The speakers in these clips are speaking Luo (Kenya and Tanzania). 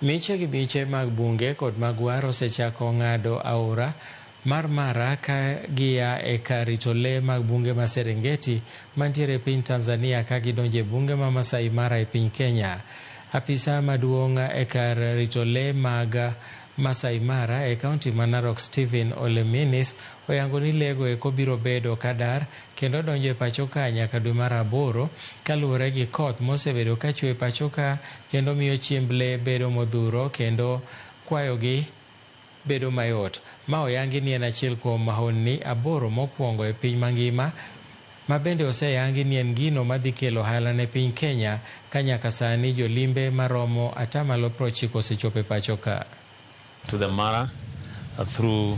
Miche gi miche mag bunge kod magwar osechako ng'ado aora mar Mara ka gia e kar rito lee mag bunge ma Serengeti mantiere e piny Tanzania ka gidonjo e bunge ma Masai Mara e piny Kenya. Apisa maduong' e kar rito lee mag Masai Mara e kaunti ma Narok, Stephen Oleminis, oyango ni lego eko biro bedo kadar kendo donjo e pacho ka nyaka dwe mar 8 kaluwore gi koth mosebedo kachwe e pacho ka kendo miyo chiemb lee bedo modhuro kendo kwayogi bedo mayot. Ma oyangi ni en achiel kuom honni 8 mokwongo e piny mangima ma bende oseyangi ni en gino madhi kelo ohala ne piny Kenya ka nyaka sani jolimbe maromo 90% osechopo e pacho ka. To the Mara through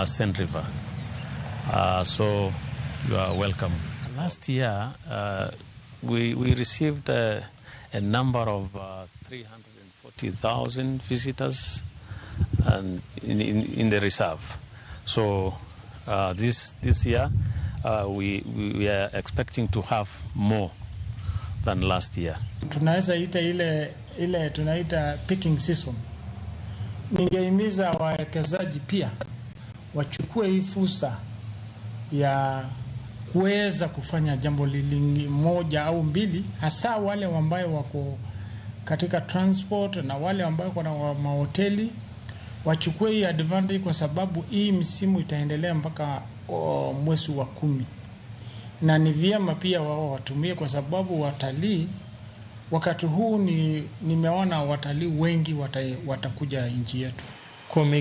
Sand River. So you are welcome. Last year we received a number of 340,000 visitors and in the reserve. So this year we are expecting to have more than last year. Tunaweza ita ile ile tunaita picking season. Ningehimiza wawekezaji pia wachukue hii fursa ya kuweza kufanya jambo lili moja au mbili, hasa wale ambayo wako katika transport na wale ambao wako na mahoteli wachukue hii advantage, kwa sababu hii msimu itaendelea mpaka mwezi wa 10, na ni vyema pia wao watumie, kwa sababu watalii wakati huu nimeona watalii wengi watakuja nchi yetu. Kuom